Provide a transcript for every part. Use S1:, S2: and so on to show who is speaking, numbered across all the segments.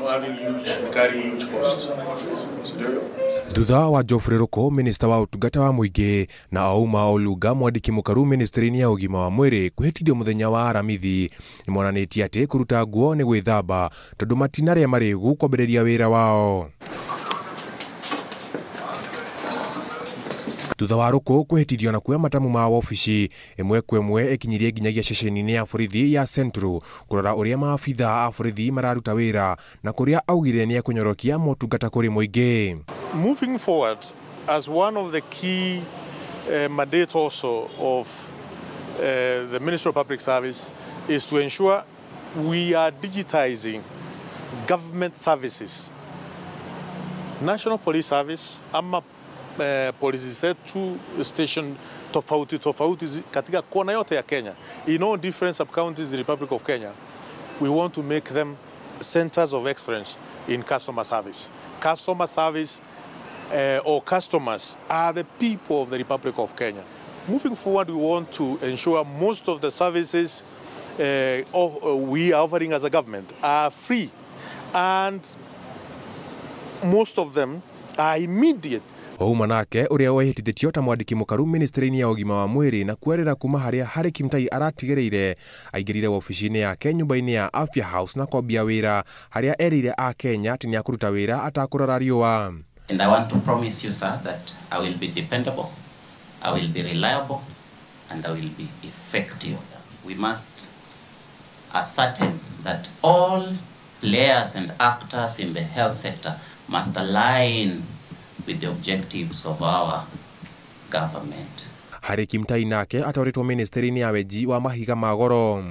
S1: Having huge, carrying huge costs. So there you go.
S2: Thutha wa Geoffrey Ruku, minista wa ũtungata wa mũingĩ, na Auma Oluga, mwandĩki mũkaru ministry-inĩ ya ũgima wa mwĩrĩ, kwĩhĩtithio mũthenya wa Aramithi, nĩmonanĩtie atĩ kũruta nguo nĩ gwĩthamba tondũ matinarĩa marĩgu kwambĩrĩria wĩra wao. Thutha wa Ruku kwĩhĩtithio na kuoya matamu ma wabici ĩmwe kwa ĩmwe ĩkinyirie nginyagia ceceni-inĩ ya borithi ya Central kũrora ũrĩa maabitha a borithi mararuta wĩra na kũrĩa augire nĩ ekũnyorokia motungata kũrĩ mũingĩ.
S1: Moving forward, as one of the key mandate also of the Ministry of Public Service is to ensure we are digitizing government services. National Police Service ama polisi zetu station tofauti tofauti katika kona yote ya Kenya, in all different sub-counties in the Republic of Kenya, we want to make them centers of excellence in customer service. Customer service or customers are the people of the Republic of Kenya. Moving forward, we want to ensure most of the services we are offering as a government are free, and most of them are immediate.
S2: Ouma nake ũrĩa wehĩtithĩtio ta mwandĩki mũkaru ministry-inĩ ya ũgima wa mwĩrĩ na kwerera kuma harĩa Harry Kimtai aratigĩrĩire, aingĩrire wabici-inĩ yake nyũmba-inĩ ya Afya House na kwambia wĩra harĩa erĩire a Kenya atĩ nĩakũruta wĩra atakũrora riũa.
S3: And I want to promise you, sir, that I will be dependable, I will be reliable, and I will be effective. We must ascertain that all players and actors in the health sector must align with the objectives of our government.
S2: Harry Kimtai nake atwarĩtwo ministry-inĩ ya wenji wa mahiga ma goro.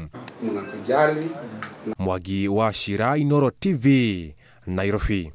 S4: Mnatujali.
S2: Mwangi wa Shira, Inooro TV, Nairobi.